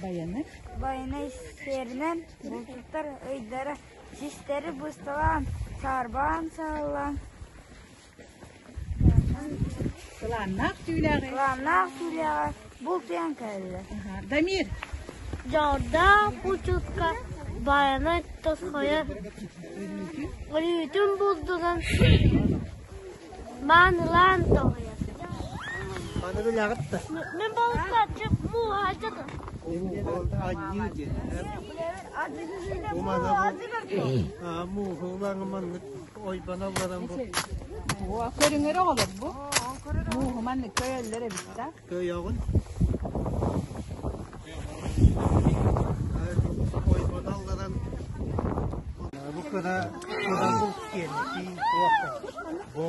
Байанай. Байанай сиэринэн булчуттар ыйдара систэри бысталаан, саарбаан сааллаан Кылааннаах түүлээҕи. Кылааннаах түүлээҕи бултуйан кэллилэр. Дамир. Дьоҕурдаах булчутка Байанай тосхойор өрүүтүн булдунан маанылаан тоһуйар. Маны билэҕит да? Мин балыктааччы мууһааччы Анньыы диэн. Бу мууһу ылаҥы маннык ойбоно баран бу. Көрүҥэр оҕолор бу. Мууһу маннык көйөллөр эбит да. Көйөҕүн. Ойбоно алларан бу кыра кыра булт диэн Бу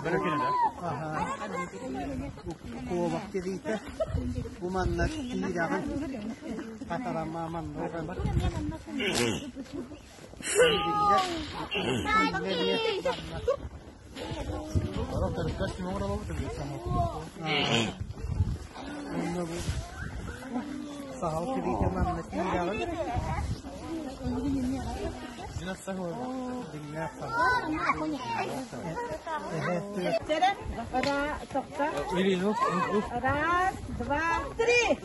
бөрөкүнэ Куобах тириитэ бу манна киирэҕин хатарама манна Сахал тириитэ манна киирэҕин Раз, два, три.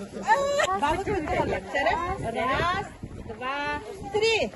Раз, два, три.